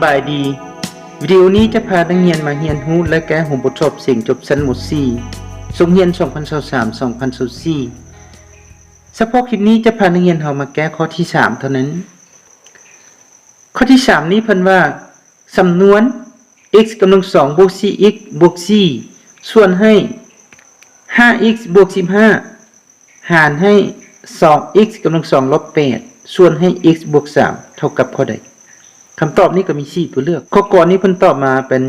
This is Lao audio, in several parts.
ບາຍດີ. ວິດີໂອນີ້ຈະພານັກຮຽນມາຮຽນຮູ້ ແລະ ແກ້ຫົວບົດສອບເສັງຈົບຊັ້ນ ມ.ສີ່ ສົກຮຽນ ສອງພັນຊາວສາມ ສອງພັນຊາວສີ່. ສະເພາະຄລິບນີ້ຈະພານັກຮຽນເຮົາມາແກ້ຂໍ້ທີສາມເທົ່ານັ້ນ. ຂໍ້ທີສາມນີ້ເພິ່ນວ່າ ສຳນວນ x ກຳລັງສອງ ບວກ ສີ່ x ບວກ ສີ່ ສ່ວນໃຫ້ ຫ້າ x ບວກ ສິບຫ້າ ຫານໃຫ້ ສອງ x ກຳລັງສອງ ລົບ ແປດ ສ່ວນໃຫ້ x ບວກ ສາມ ເທົ່າກັບຂໍ້ໃດ? ຄຳຕອບນີ້ກໍມີສີ່ຕົວເລືອກ. ຂໍ້ ກ ນີ້ເພິ່ນຕອບມາເປັນ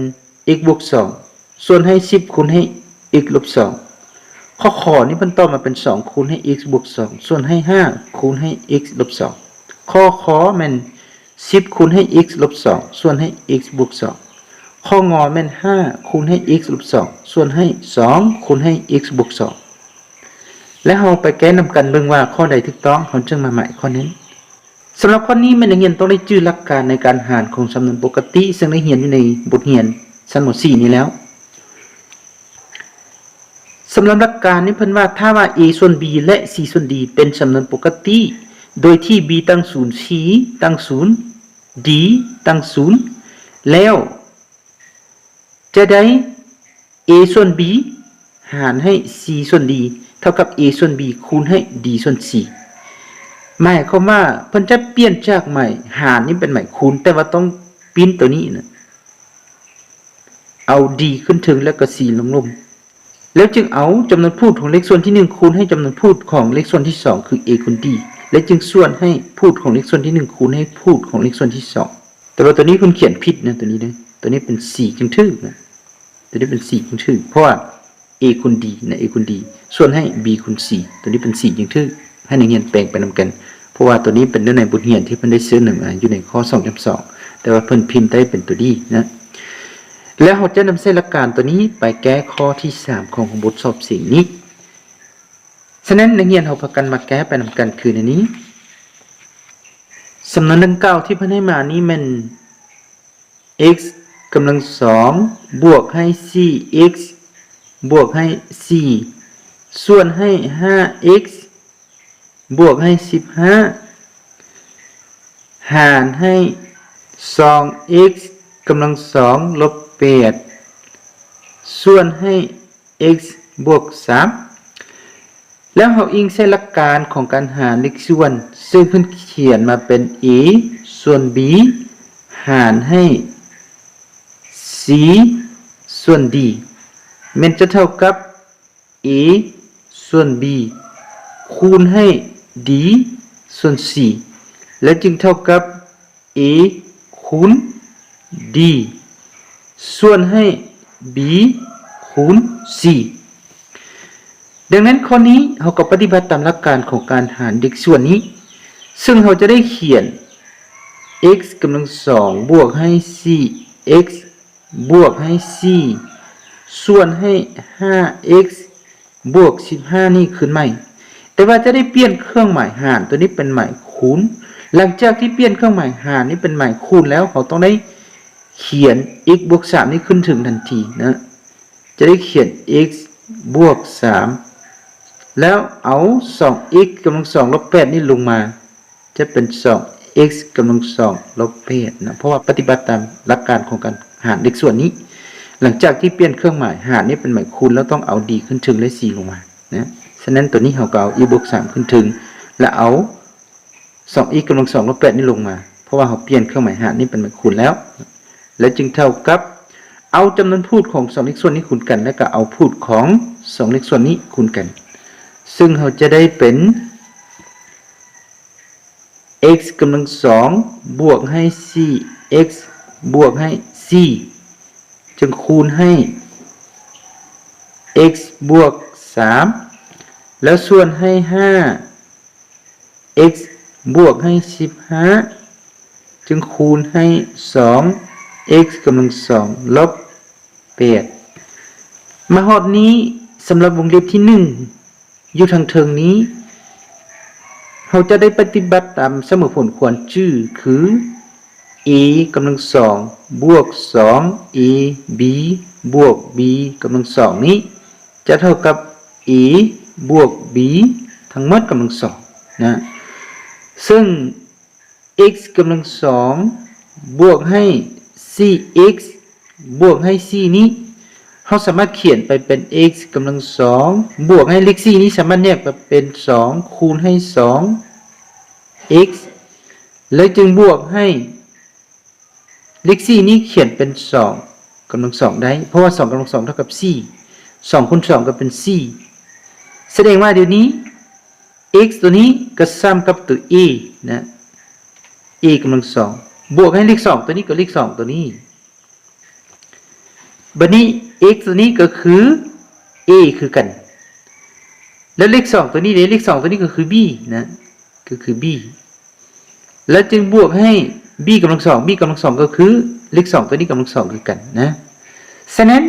x ບວກ ສອງ ສ່ວນໃຫ້ ສິບ ຄູນໃຫ້ x ລົບ ສອງ. ຂໍ້ ຂ ນີ້ເພິ່ນຕອບມາເປັນ ສອງ ຄູນໃຫ້ x ບວກ ສອງ ສ່ວນໃຫ້ ຫ້າ ຄູນໃຫ້ x ລົບ ສອງ. ຂໍ້ ຄ ແມ່ນ ສິບ ຄູນໃຫ້ x ລົບ ສອງ ສ່ວນໃຫ້ x ບວກ ສອງ. ຂໍ້ ງ ແມ່ນ ຫ້າ ຄູນໃຫ້ x ລົບ ສອງ ສ່ວນໃຫ້ ສອງ ຄູນໃຫ້ x ບວກ ສອງ. ແລະ ເຮົາໄປແກ້ນຳກັນເບິ່ງວ່າຂໍ້ໃດຖືກຕ້ອງ ເຮົາຈຶ່ງມາໝາຍຂໍ້ນັ້ນ. ສຳລັບຂໍ້ນີ້ແມ່ນນັກຮຽນຕ້ອງໄດ້ຈື່ຫຼັກການໃນການຫານຂອງສຳນວນປົກກະຕິ ເຊິ່ງໄດ້ຮຽນຢູ່ໃນບົດຮຽນຊັ້ນ ມ.ສີ່ ນີ້ແລ້ວ. ສຳລັບຫຼັກການນີ້ເພິ່ນວ່າ ຖ້າວ່າ a ສ່ວນ b ແລະ c ສ່ວນ d ເປັນສຳນວນປົກກະຕິ ໂດຍທີ່ b ຕັ້ງສູນ c ຕັ້ງສູນ d ຕັ້ງສູນ ແລ້ວຈະໄດ້ a ສ່ວນ b ຫານໃຫ້ c ສ່ວນ d ເທົ່າກັບ a ສ່ວນ b ຄູນໃຫ້ d ສ່ວນ c. ໝາຍຄວາມວ່າເພິ່ນຈະປ່ຽນຈາກໝາຍຫານນີ້ເປັນໝາຍຄູນ ແຕ່ວ່າຕ້ອງປິ່ນໂຕນີ້ນະ ເອົາ d ຂຶ້ນເທິງ ແລ້ວກໍ c ລົງລຸ່ມ. ແລ້ວຈຶ່ງເອົາຈຳນວນພູດຂອງເລກສ່ວນທີໜຶ່ງ ຄູນໃຫ້ຈຳນວນພູດຂອງເລກສ່ວນທີສອງ ຄື a ຄູນ d ແລ້ວຈຶ່ງສ່ວນໃຫ້ພູດຂອງເລກສ່ວນທີໜຶ່ງ ຄູນໃຫ້ພູດຂອງເລກສ່ວນທີສອງ. ແຕ່ວ່າຕົວນີ້ເພິ່ນຂຽນຜິດນະ ຕົວນີ້ເດ້ ຕົວນີ້ເປັນ c ຈຶ່ງຖືກນະ ຕົວນີ້ເປັນ c ຈຶ່ງຖືກ ເພາະວ່າ a ຄູນ d ນະ a ຄູນ d ສ່ວນໃຫ້ b ຄູນ c ຕົວນີ້ເປັນ c ຈຶ່ງຖືກ. ໃຫ້ນັກຮຽນແປງໄປນຳກັນ ເພາະວ່າຕົວນີ້ເປັນເນື້ອໃນບົດຮຽນທີ່ເພິ່ນໄດ້ເຊີນນຳມາຢູ່ໃນຂໍ້ ສອງຈຸດສອງ ແຕ່ວ່າເພິ່ນພິມໄດ້ເປັນຕົວ d ນະ. ແລ້ວເຮົາຈະນຳໃຊ້ຫຼັກການຕົວນີ້ໄປແກ້ຂໍ້ທີສາມຂອງບົດສອບເສັງນີ້. ສະນັ້ນ ນັກຮຽນເຮົາພາກັນມາແກ້ໄປນຳກັນຄືໃນນີ້. ສຳນວນດັ່ງກ່າວທີ່ເພິ່ນໃຫ້ມານີ້ແມ່ນ x ກຳລັງສອງ ບວກໃຫ້ ສີ່ x ບວກໃຫ້ ສີ່ ສ່ວນໃຫ້ ຫ້າ x ບວກໃຫ້ ສິບຫ້າ ຫານໃຫ້ ສອງ x ກຳລັງສອງ ລົບ ແປດ ສ່ວນໃຫ້ x ບວກ ສາມ. ແລ້ວເຮົາອີງໃສ່ຫຼັກການຂອງການຫານເລກສ່ວນ ເຊິ່ງເພິ່ນຂຽນມາເປັນ a ສ່ວນ b ຫານໃຫ້ c ສ່ວນ d ແມ່ນຈະເທົ່າກັບ a ສ່ວນ b ຄູນໃຫ້ d ສ່ວນ c ແລະ ຈຶ່ງເທົ່າກັບ a ຄູນ d ສ່ວນໃຫ້ b ຄູນ c. ດັ່ງນັ້ນ ຂໍ້ນີ້ເຮົາກໍປະຕິບັດຕາມຫຼັກການຂອງການຫານເລກສ່ວນນີ້ ເຊິ່ງເຮົາຈະໄດ້ຂຽນ x ກຳລັງສອງ ບວກໃຫ້ ສີ່ x ບວກໃຫ້ ສີ່ ສ່ວນໃຫ້ ຫ້າ x ບວກ ສິບຫ້າ ນີ້ຄືນໃໝ່. ແຕ່ວ່າຈະໄດ້ປ່ຽນເຄື່ອງໝາຍຫານຕົວນີ້ເປັນໝາຍຄູນ. ຫຼັງຈາກທີ່ປ່ຽນເຄື່ອງໝາຍຫານນີ້ເປັນໝາຍຄູນແລ້ວ ເຮົາຕ້ອງໄດ້ຂຽນ x ບວກ ສາມ ນີ້ຂຶ້ນເທິງທັນທີນະ. ຈະໄດ້ຂຽນ x ບວກ ສາມ ແລ້ວເອົາ ສອງ x ກຳລັງສອງ ລົບ ແປດ ນີ້ລົງມາ ຈະເປັນ ສອງ x ກຳລັງສອງ ລົບ ແປດ ນະ ເພາະວ່າປະຕິບັດຕາມຫຼັກການຂອງການຫານເລກສ່ວນນີ້. ຫຼັງຈາກທີ່ປ່ຽນເຄື່ອງໝາຍຫານນີ້ເປັນໝາຍຄູນ ແລ້ວຕ້ອງເອົາ d ຂຶ້ນເທິງ ແລະ c ລົງມານະ. ສະນັ້ນ ຕົວນີ້ເຮົາກໍເອົາ x ບວກ ສາມ ຂຶ້ນເທິງ ແລະ ເອົາ ສອງ x ກຳລັງສອງ ລົບ ແປດ ນີ້ລົງມາ ເພາະວ່າເຮົາປ່ຽນເຄື່ອງໝາຍຫານນີ້ເປັນໝາຍຄູນແລ້ວ ແລະ ຈຶ່ງເທົ່າກັບ ເອົາຈຳນວນພູດຂອງສອງເລກສ່ວນນີ້ຄູນກັນ ແລະ ກໍເອົາພູດຂອງສອງເລກສ່ວນນີ້ຄູນກັນ ເຊິ່ງເຮົາຈະໄດ້ເປັນ x ກຳລັງສອງ ບວກໃຫ້ ສີ່ x ບວກໃຫ້ ສີ່ ຈຶ່ງຄູນໃຫ້ x ບວກ ສາມ ແລ້ວສ່ວນໃຫ້ ຫ້າ x ບວກໃຫ້ ສິບຫ້າ ຈຶ່ງຄູນໃຫ້ ສອງ x ກຳລັງສອງ ລົບ ແປດ. ມາຮອດນີ້ ສຳລັບວົງເລັບທີໜຶ່ງ ຢູ່ທາງເທິງນີ້ ເຮົາຈະໄດ້ປະຕິບັດຕາມສະເໝີຜົນຄວນຈື່ ຄື a ກຳລັງສອງ ບວກ ສອງ ab ບວກ b ກຳລັງສອງ ນີ້ ຈະເທົ່າກັບ a ບວກ b ທັງໝົດກຳລັງສອງນະ. ເຊິ່ງ x ກຳລັງສອງ ບວກໃຫ້ ສີ່ເອັກ ບວກໃຫ້ສີ່ນີ້ ເຮົາສາມາດຂຽນໄປເປັນ x ກຳລັງສອງ ບວກໃຫ້ເລກສີ່ນີ້ສາມາດແຍກໄປເປັນສອງຄູນໃຫ້ສອງ x ແລ້ວຈຶ່ງບວກໃຫ້ເລກສີ່ນີ້ຂຽນເປັນສອງກຳລັງສອງໄດ້ ເພາະວ່າສອງກຳລັງສອງເທົ່າກັບສີ່ ສອງຄູນສອງກໍເປັນສີ່ ສະແດງວ່າດຽວນີ້ x ຕົວນີ້ກໍສ່ຳກັບຕົວ a ນະ a ກຳລັງສອງ ບວກໃຫ້ເລກສອງຕົວນີ້ກັບເລກສອງຕົວນີ້ ບັດນີ້ x ຕົວນີ້ກໍຄື a ຄືກັນ ແລ້ວເລກສອງຕົວນີ້ເດ ເລກສອງຕົວນີ້ກໍຄື b ນະ ກໍຄື b ແລ້ວຈຶ່ງບວກໃຫ້ b ກຳລັງສອງ b ກຳລັງສອງກໍຄືເລກສອງຕົວນີ້ກຳລັງສອງຄືກັນນະ. ສະນັ້ນ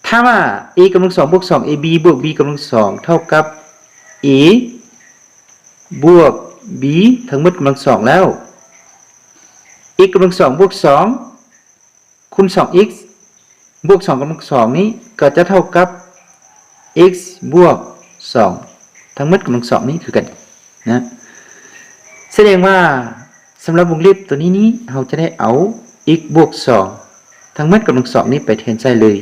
ຖ້າວ່າ a ກຳລັງສອງບວກສອງ ab ບວກ b ກຳລັງສອງເທົ່າກັບ a ບວກ b ທັງໝົດກຳລັງສອງແລ້ວ x ກຳລັງສອງບວກສອງ ຄູນສອງ x ບວກສອງກຳລັງສອງນີ້ກໍຈະເທົ່າກັບ x ບວກສອງ ທັງໝົດກຳລັງສອງນີ້ຄືກັນນະ. ສະແດງວ່າສຳລັບວົງເລັບຕົວນີ້ນີ້ ເຮົາຈະໄດ້ເອົາ x ບວກສອງ ທັງໝົດກຳລັງສອງນີ້ໄປແທນໃສ່ເລີຍ.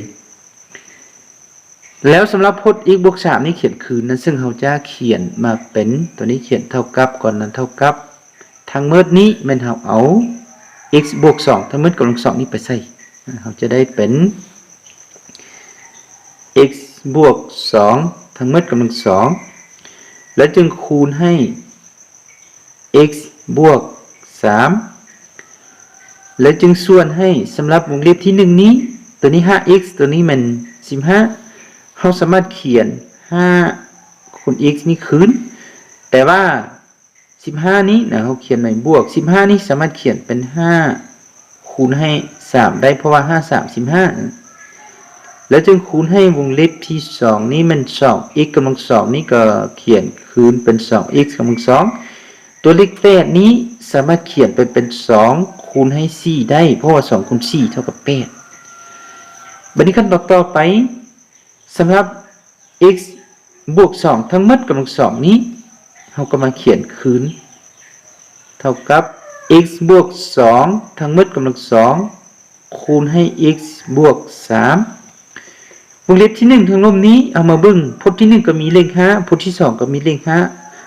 ແລ້ວສຳລັບພົດ x ບວກສາມນີ້ຂຽນຄືນນະ ເຊິ່ງເຮົາຈະຂຽນມາເປັນຕົວນີ້ ຂຽນເທົ່າກັບ ກ່ອນນັ້ນເທົ່າກັບ ທັງໝົດນີ້ແມ່ນເຮົາເອົາ x ບວກສອງ ທັງໝົດກຳລັງສອງນີ້ໄປໃສ່ ເຮົາຈະໄດ້ເປັນ x ບວກສອງ ທັງໝົດກຳລັງສອງ ແລ້ວຈຶ່ງຄູນໃຫ້ x ບວກສາມ ແລ້ວຈຶ່ງສ່ວນໃຫ້ ສຳລັບວົງເລັບທີໜຶ່ງນີ້ ຕົວນີ້ຫ້າ x ຕົວນີ້ແມ່ນສິບຫ້າ ເຮົາສາມາດຂຽນຫ້າຄູນ x ນີ້ຄືນ ແຕ່ວ່າສິບຫ້ານີ້ນະ ເຮົາຂຽນໃໝ່ ບວກສິບຫ້ານີ້ສາມາດຂຽນເປັນຫ້າ ຄູນໃຫ້ສາມໄດ້ ເພາະວ່າຫ້າສາມສິບຫ້າ ແລ້ວຈຶ່ງຄູນໃຫ້ວົງເລັບທີສອງນີ້ແມ່ນສອງ x ກຳລັງສອງນີ້ກໍຂຽນຄືນເປັນສອງ x ກຳລັງສອງ ຕົວເລກແປດນີ້ສາມາດຂຽນໄປເປັນສອງຄູນໃຫ້ສີ່ໄດ້ ເພາະວ່າສອງຄູນສີ່ເທົ່າກັບແປດ. ບັດນີ້ຂັ້ນຕອນຕໍ່ໄປ ສຳລັບ x ບວກສອງ ທັງໝົດກຳລັງສອງນີ້ ເຮົາກໍມາຂຽນຄືນ ເທົ່າກັບ x ບວກສອງ ທັງໝົດກຳລັງສອງ ຄູນໃຫ້ x ບວກສາມ ວົງເລັບທີໜຶ່ງທາງລຸ່ມນີ້ ເຮົາມາເບິ່ງ ພົດທີໜຶ່ງກໍມີເລກຫ້າ ພົດທີສອງກໍມີເລກຫ້າ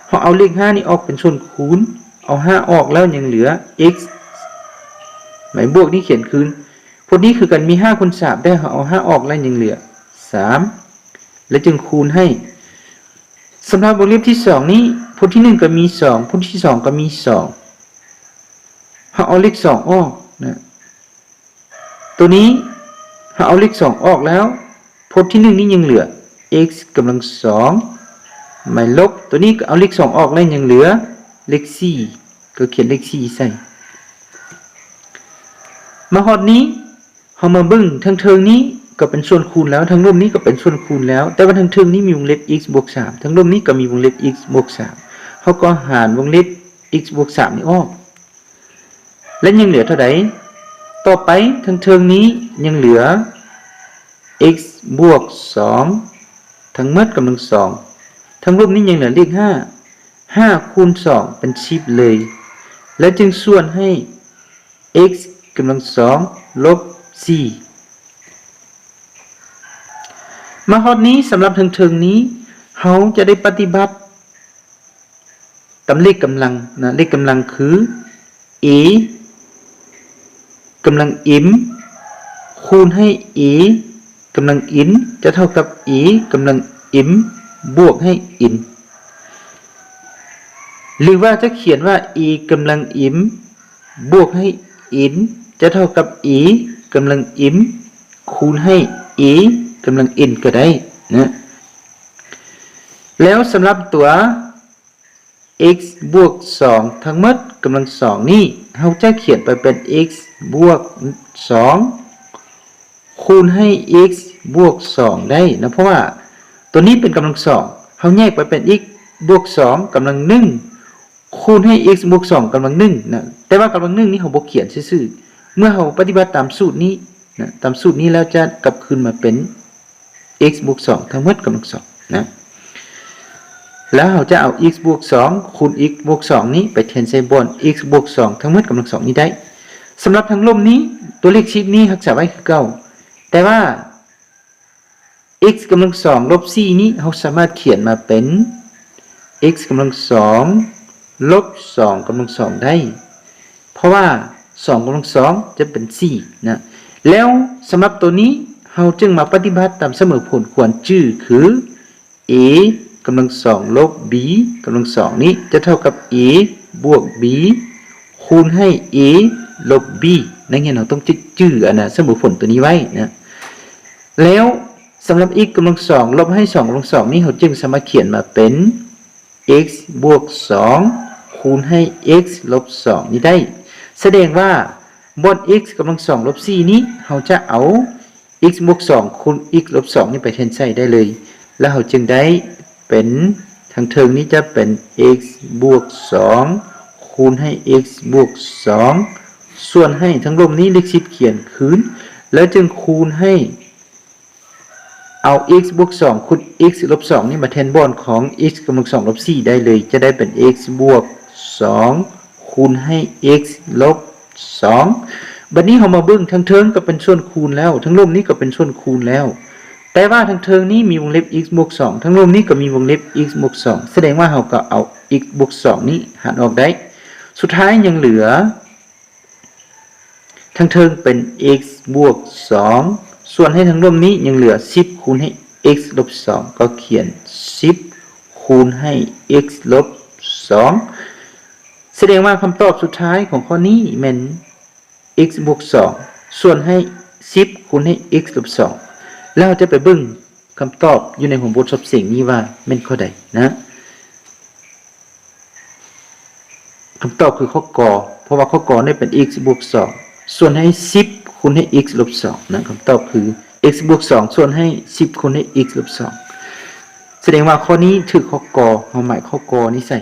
ເຮົາເອົາເລກຫ້ານີ້ອອກເປັນສ່ວນຄູນ ເອົາຫ້າອອກແລ້ວຍັງເຫຼືອ x ໝາຍບວກນີ້ຂຽນຄືນ ພົດນີ້ຄືກັນມີຫ້າຄູນສາມ ແຕ່ເຮົາເອົາຫ້າອອກແລ້ວຍັງເຫຼືອສາມ ແລ້ວຈຶ່ງຄູນໃຫ້ ສຳລັບວົງເລັບທີສອງນີ້ ພົດທີໜຶ່ງກໍມີສອງ ພົດທີສອງກໍມີສອງ ເຮົາເອົາເລກສອງອອກນະ ຕົວນີ້ເຮົາເອົາເລກສອງອອກແລ້ວ ພົດທີໜຶ່ງນີ້ຍັງເຫຼືອ x ກຳລັງສອງ ມາລົບ ຕົວນີ້ກໍເອົາເລກສອງອອກແລ້ວຍັງເຫຼືອເລກສີ່ ກໍຂຽນເລກສີ່ໃສ່ ມາຮອດນີ້ ເຮົາມາເບິ່ງທາງເທິງນີ້ກໍເປັນສ່ວນຄູນແລ້ວ ທາງລຸ່ມນີ້ກໍເປັນສ່ວນຄູນແລ້ວ ແຕ່ວ່າທາງເທິງນີ້ມີວົງເລັບ x ບວກສາມ ທາງລຸ່ມນີ້ກໍມີວົງເລັບ x ບວກສາມ ເຮົາກໍຫານວົງເລັບ x ບວກສາມນີ້ອອກ ແລະ ຍັງເຫຼືອເທົ່າໃດ? ຕໍ່ໄປທາງເທິງນີ້ຍັງເຫຼືອ x ບວກສອງ ທັງໝົດກຳລັງສອງ ທາງລຸ່ມນີ້ຍັງເຫຼືອເລກຫ້າ ຫ້າຄູນສອງເປັນສິບເລີຍ ແລ້ວຈຶ່ງສ່ວນໃຫ້ x ກຳລັງສອງລົບສີ່ ມາຮອດນີ້ ສຳລັບເທິງໆນີ້ ເຮົາຈະໄດ້ປະຕິບັດຕາມເລກກຳລັງນະ ເລກກຳລັງຄື a ກຳລັງ m ຄູນໃຫ້ a ກຳລັງ n ຈະເທົ່າກັບ a ກຳລັງ m ບວກໃຫ້ n ຫຼືວ່າຈະຂຽນວ່າ a ກຳລັງ m ບວກໃຫ້ n ຈະເທົ່າກັບ a ກຳລັງ m ຄູນໃຫ້ a ກຳລັງ n ກໍໄດ້ນະ ແລ້ວສຳລັບຕົວ x ບວກສອງ ທັງໝົດກຳລັງສອງນີ້ ເຮົາຈະຂຽນໄປເປັນ x ບວກສອງ ຄູນໃຫ້ x ບວກສອງໄດ້ນະ ເພາະວ່າຕົວນີ້ເປັນກຳລັງສອງ ເຮົາແຍກໄປເປັນ x ບວກສອງ ກຳລັງໜຶ່ງ ຄູນໃຫ້ x ບວກສອງ ກຳລັງໜຶ່ງນະ ແຕ່ວ່າກຳລັງໜຶ່ງນີ້ເຮົາບໍ່ຂຽນຊື່ໆ ເມື່ອເຮົາປະຕິບັດຕາມສູດນີ້ນະ ຕາມສູດນີ້ແລ້ວຈະກັບຄືນມາເປັນ x ບວກສອງ ທັງໝົດກຳລັງສອງນະ ແລ້ວເຮົາຈະເອົາ x ບວກສອງ ຄູນ x ບວກສອງນີ້ໄປແທນໃສ່ບ່ອນ x ບວກສອງ ທັງໝົດກຳລັງສອງນີ້ໄດ້. ສຳລັບທາງລົບນີ້ ຕົວເລກສິບນີ້ຮັກສາໄວ້ຄືເກົ່າ, ແຕ່ວ່າ x ກຳລັງສອງລົບສີ່ນີ້ ເຮົາສາມາດຂຽນມາເປັນ x ກຳລັງສອງລົບສອງກຳລັງສອງໄດ້ ເພາະວ່າສອງກຳລັງສອງຈະເປັນສີ່ນະ. ແລ້ວສຳລັບໂຕນີ້ ເຮົາຈຶ່ງມາປະຕິບັດຕາມສະເໝີຜົນ ຄວນຈື່ຄື a ກຳລັງສອງລົບ b ກຳລັງສອງນີ້ ຈະເທົ່າກັບ a ບວກ b ຄູນໃຫ້ a ລົບ b. ນັກຮຽນເຮົາຕ້ອງຈື່ ຈື່ອັນນະ ສະເໝີຜົນໂຕນີ້ໄວ້ນະ. ແລ້ວສຳລັບ x ກຳລັງສອງລົບໃຫ້ສອງກຳລັງສອງນີ້ ເຮົາຈຶ່ງສາມາດຂຽນມາເປັນ x ບວກສອງ ຄູນໃຫ້ x ລົບສອງນີ້ໄດ້. ສະແດງວ່າບ່ອນ x ກຳລັງສອງລົບສີ່ນີ້ ເຮົາຈະເອົາ x ບວກສອງຄູນ x ລົບສອງນີ້ໄປແທນໃສ່ໄດ້ເລີຍ ແລ້ວເຮົາຈຶ່ງໄດ້ເປັນ ທາງເທິງນີ້ຈະເປັນ x ບວກສອງ ຄູນໃຫ້ x ບວກສອງ ສ່ວນໃຫ້ທາງລົບນີ້ ເລກສິບຂຽນຄືນ ແລ້ວຈຶ່ງຄູນໃຫ້ ເອົາ x ບວກສອງຄູນ x ລົບສອງນີ້ມາແທນບ່ອນຂອງ x ກຳລັງສອງລົບສີ່ໄດ້ເລີຍ ຈະໄດ້ເປັນ x ບວກສອງ ຄູນໃຫ້ x ລົບສອງ. ບັດນີ້ເຮົາມາເບິ່ງ ທາງເທິງກໍເປັນສ່ວນຄູນແລ້ວ ທາງລົບນີ້ກໍເປັນສ່ວນຄູນແລ້ວ ແຕ່ວ່າທາງເທິງນີ້ມີວົງເລັບ x ບວກສອງ ທາງລົບນີ້ກໍມີວົງເລັບ x ບວກສອງ ສະແດງວ່າເຮົາກໍເອົາ x ບວກສອງນີ້ຫານອອກໄດ້. ສຸດທ້າຍຍັງເຫຼືອ ທາງເທິງເປັນ x ບວກສອງ ສ່ວນໃຫ້ທາງລົບນີ້ຍັງເຫຼືອ ສິບຄູນໃຫ້ x ລົບສອງ ກໍຂຽນ ສິບຄູນໃຫ້ x ລົບສອງ. ສະແດງວ່າຄຳຕອບສຸດທ້າຍຂອງຂໍ້ນີ້ແມ່ນ x ບວກສອງ ສ່ວນໃຫ້ ສິບຄູນໃຫ້ x ລົບສອງ. ແລ້ວເຮົາຈະໄປເບິ່ງ ຄຳຕອບຢູ່ໃນຫົວບົດສອບເສັງນີ້ວ່າແມ່ນຂໍ້ໃດນະ? ຄຳຕອບຄືຂໍ້ ກ, ເພາະວ່າຂໍ້ ກ ນີ້ເປັນ x ບວກສອງ ສ່ວນໃຫ້ ສິບຄູນໃຫ້ x ລົບສອງນະ. ຄຳຕອບຄື x ບວກສອງ ສ່ວນໃຫ້ ສິບຄູນໃຫ້ x ລົບສອງ. ສະແດງວ່າຂໍ້ນີ້ຖືກຂໍ້ ກ, ເຮົາໝາຍຂໍ້ ກ ນີ້ໃສ່.